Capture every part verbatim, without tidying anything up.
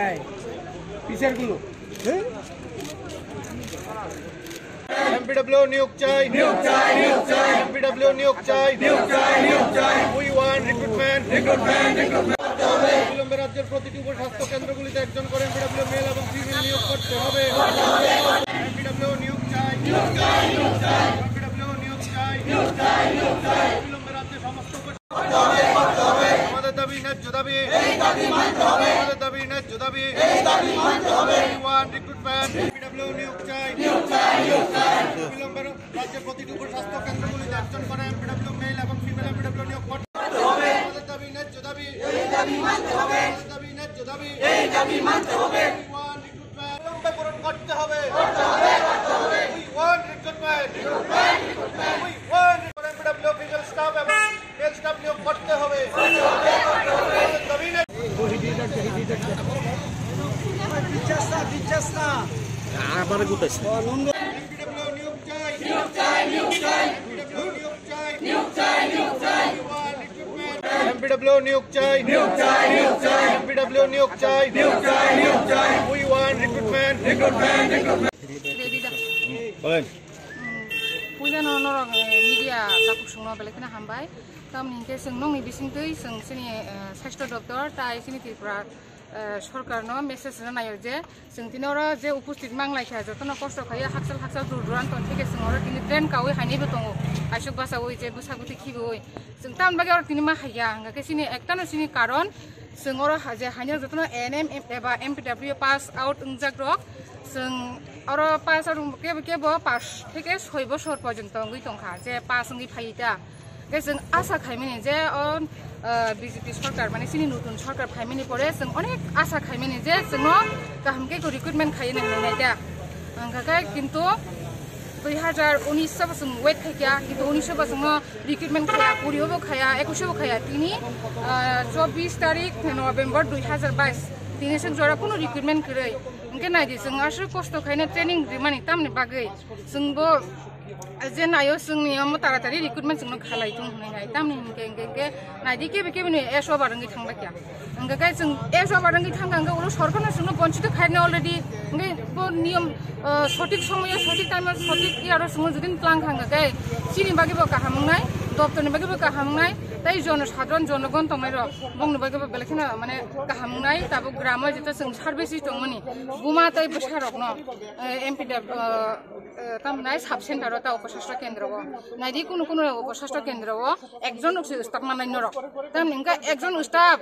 এই পিছের গুলো। এমপিডব্লিউ নিয়োগ চাই, নিয়োগ চাই, নিয়োগ চাই। এমপিডব্লিউ নিয়োগ চাই, নিয়োগ চাই, নিয়োগ চাই। We want recruitment, recruitment, recruitment। অবিলম্বে রাজ্যের প্রতিটি উপস্বাস্থ্য কেন্দ্রগুলিতে একজন করে এমপিডব্লিউ মেল এবং ফিমেল নিয়োগ করতে হবে। এমপিডব্লিউ নিয়োগ চাই, নিয়োগ চাই, নিয়োগ চাই। এমপিডব্লিউ নিয়োগ চাই, নিয়োগ চাই, নিয়োগ চাই। অবিলম্বে রাজ্যের সমস্ত উপস্বাস্থ্য আমাদের দাবি ন্যায্য দাবি। এই দাবি মানতে হবে। আমাদের দাবি ন্যায্য দাবি। এই দাবি মানতে হবে। We want recruitment। এমপিডব্লিউ নিয়োগ চাই। নিয়োগ চাই, নিয়োগ চাই। অবিলম্বে রাজ্যের প্রতিটি উপস্বাস্থ্য কেন্দ্রগুলিতে একজন করে এমপিডব্লিউ মেল এবং ফিমেল এমপিডব্লিউ নিয়োগ করতে হবে। আমাদের দাবি ন্যায্য দাবি। এই দাবি মানতে হবে। আমাদের দাবি ন্যায্য দাবি। এই দাবি মানতে হবে। We want recruitment। অবিলম্বে পূরণ করতে হবে। করতে হবে, করতে হবে। We want recruitment। Recruitment, recruitment। We want recruitment। MPW female staff এবং মেল স্টাফ নিয়োগ করতে হবে। দাবি নেই। আবার গুটাইছে। এমপিডব্লিউ নিয়োগ চাই। নিয়োগ চাই, নিয়োগ চাই। এমপিডব্লিউ নিয়োগ চাই। নিয়োগ চাই, নিয়োগ চাই। We want recruitment। এমপিডব্লিউ নিয়োগ চাই। নিয়োগ চাই, নিয়োগ চাই। এমপিডব্লিউ নিয়োগ চাই। নিয়োগ চাই, নিয়োগ চাই। We want recruitment। Recruitment, recruitment। বলেন। Puila no norok, eh, media takhuk songno belai kheno hambai. Tamni hwnkhe chwng nokni bisingtwi chwng chini, eh, sasthyo doptor tai chini Tripura, eh, sorkarno message rwnaio je chwng tini oro je upusthit manglaikha, jotono kosto khaiwi hakchal hakchal dur duran tongthike chwng oro tini train kaui hainaibo tongo, aisuk bachaui je bwsa bwtwi khibiui. Chwng tamni bagwi oro tini ma haikha, hwnkhe chini ektano chini karon, chwng oro ha-, je haino jotono A N M eba M P W pass out wngjak rok, chwng oro pass out wng-, kebo, kebo pass theke soi bosor porjonto wngwi tongkha, je pass wngwi phai ta. Hwnkhe chwng asa khaimani je o, ah, B J P sorkar, mane chini nutun sorkar phaimani pore chwng onek asa khaimani je chwngno kaham khe recruitment khaiwi nang nai ta. Hwnkhe kintu dui hazar unis bo chwng wait khaikha, kintu unis bo chwngno recruitment khaya, kuri bo khaya, ekush bo khaya. Tini, ah, chobbish tarik November dui hazar bais. Tini swk jora kuno recruitment kwrwi. Hwnkhe naidi, chwng aswk kosto khaina training rimani tamni bagwi. Chwngbo je naio chwngni omo taratari recruitment chwngno khalai thung hwnwi nai. Tamni hwnkhe, hwnkhe, hwnkhe naidi kebe kebe ni S O bar wngwi thangbaikha. Hwnkhe khe chwng S O bar wngwi thangkha, hwnkhe ulo sorkarno chwngno bonchito khairni already. Hwnkhe bo niyom, ah, sothik somoyo, sothik time-o, sothik year-o chwngno jodi twlang kha, hwnkhe khe chini bagwibo kaham wngnai, doptorni bagwibo kaham wngnai, tei jono sadharon jonogon tongnairok bongni bagwibo belai kheno mane kaham wngnai. Tabuk gramo jeto chwng services tongmani buma tei bwsarokno, eh, M P W, eh, eh, tamni sub center-o ta upasastha kendro-o. Naidi kunu kunu upasastha kendro-o ekjon ukse staff manai norok. Tamni hwnkhe ekjon staff,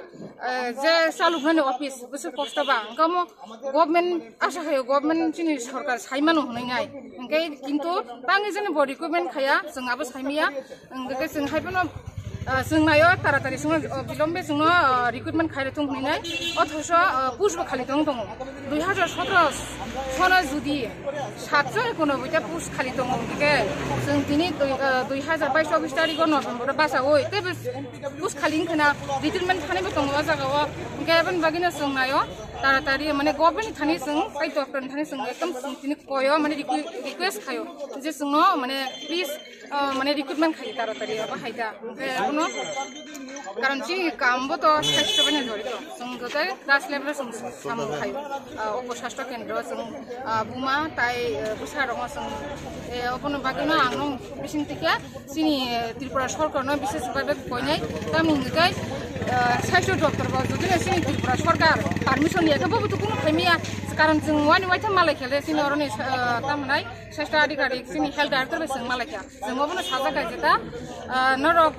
eh, je chaluknani office bwswk kosto ba, hwnkhe omo government asa khaio, government chini sorkar sai mano hwnwi nai. Hwnkhe kintu tangwi jani bo recruitment khaya, chwng abo saimaya. Hwnkhe chwng hai phano, ah, chwng naio taratari chwngno, ah, bilombe chwngno, ah, recruitment khairwi thung hwnwi nai. Othoso, ah, post bo khali tong tongo. Dui hazar sotro sono judi satso ekonoboi ta post khali tongo, hwnkhe chwng tini dui, ah, dui hazar bais chobbish tarikh o November o bachaui teibo post khali wngkhana recruitment thani bo tongo o jaga o. Hwnkhe aboni bagwino chwng naio taratari, mane, government ni thani chwng, tei doctor ni thani chwng ekdom chwng tini koyo, mane, requi-, request khaio je chwngno, mane, please, ah, mane, recruitment khai taratari abo hai da. Hwnkhe abono karon chini kam bo to sasthyo bai no jorito. Chwng joto class level o chwng samung khaio. Ah, upo sasthyo kendro chwng, ah, buma tai, ah, bwsa rokno chwng, eh, obono bagwino ang nung bising tikhe chini, eh, Tripura sorkarno bishes bhabe koinai. Tamni hwnkhe, ah, sasthyo doptor bo jodi no chini Tripura sorkar permission ya khe bo bo to kunu khaimaya. Karon chwng wani waitha malai khele chini oroni, ah, tamnai sasthyo adhikarik chini health director bai chwng malai kha. Chwng obono sajak kha jeta, ah, norok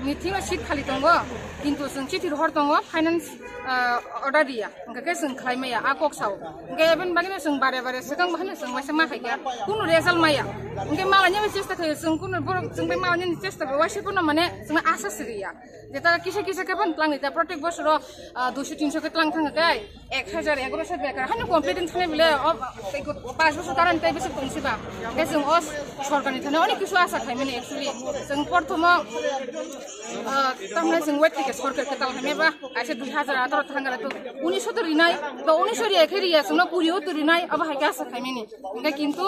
ni thing o seat khali tongo, kintu chwng chithi rohor tongo finance, ah, order riya, hwnkhe khe chwng khlai maya a kok sao. Hwnkhe eboni bagwino chwng bare bare swkang bahai no chwng waisa ma khaikha, kunu result maya. Hwnkhe malainani chesta khaio chwng, kunu borok chwng bai malainani chesta bai waisa phano mane chwngno asa siriya. Jeta kisa kisa khe phano twlang rita, protek bosoro, ah, duiso tinso khe twlang thangkha khe. Ek hajar egaroso bekar hano complete wng thani bile o, tei ko-, panch bosor karon tei bosor tongsi ba. Hwnkhe chwng o sorkarni thani onek kisu asa khaimani actually. Chwng porthomo Ah, tamni chwng wait khaikha sorkar kwtal hamya ba, kaisa dui hazar atharo thangkha to unisho to rinai, to unisho riya khe riya chwngno kurio to rinai, abo hai khe asa khaimani. Hingkhe kintu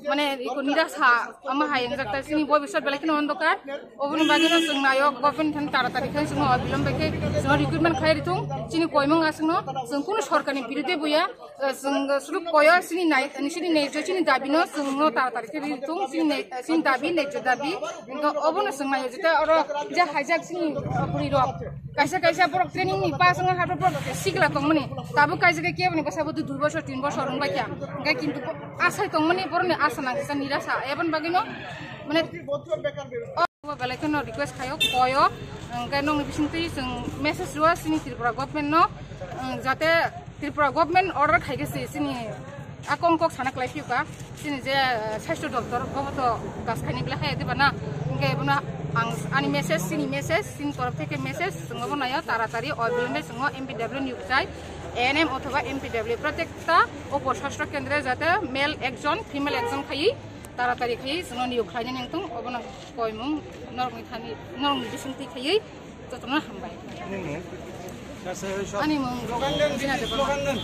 mane iko nirasa ama hai wngjak ta chini bobiswt belai kheno ondokar. Oboni bagwi no chwng nayo government thani taratari khe chwngno obilom bai khe chwngno recruitment khlai rithung, chini koimung aswkno chwng kunu sorkarni birude buya. Chwng sudu koyo chini nai, chini nejjo chini dabi no chwngno taratari khe rithung, chini ne-, chini dabi nejjo dabi. Hingkhe obono chwng nayo jeta oro je haijak chini bwrwi rok. Kaisa kaisa borok training ni pass wngwi hato borok sikla tongmani. Tabuk kaisa khe keboni bwsa bo dui bosor tin bosor wngbai kha. Hingkhe kintu asai tongmani borokni asa nang kisa nirasa. Eboni bagwi no mane o belai kheno request khayo koyo. Hingkhe nokni bisingtwi chwng message rwo chini Tripura government no, jate Tripura government order khaikhe se chini a kong kok sana kwlai phiyo ka, chini je, eh, sasthyo doptor bobo to das khaini bwle haya diba na, hingke bono ang ani message, chini message, chini torof theke message, chwng bo nayo taratari oibilme chwng M P W niyok chai, A N M othoba M P W protekta upo sasthyo kendro jate male ekjon, female ekjon khaiwi taratari khaiwi chwngno niyok khlaina nangtung, obono koimung norokni thani, norokni bisingtwi khaiwi. Jotono hambai. Ani mung Bina Debbarma.